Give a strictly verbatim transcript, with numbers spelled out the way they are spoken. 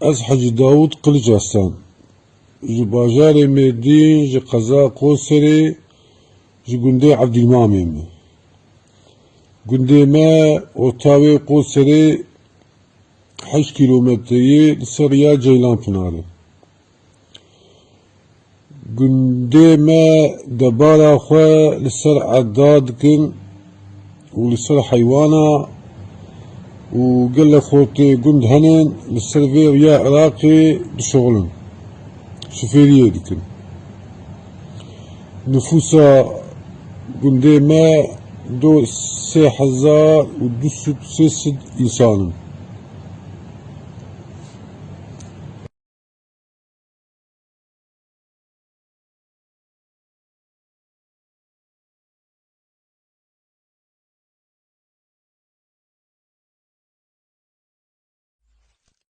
Ez Hecî Dawûd Qiliç Arslan. Ji bajarê Mêrdîn, ji qeza Qoserê, ji gundê Evdîlmamê me. Gundê me orta wê Qoserê heşt kîlometre ye, li ser riya Ceylanpinarê. Gundê me debara xwe li ser erda dikin û li ser heywana û gelek xortê gund hene li ser vê riya Iraqê dişuxulin, şofêriyê dikin. Nifûsa gundê me do sê hezar û du sed sê sed însan in.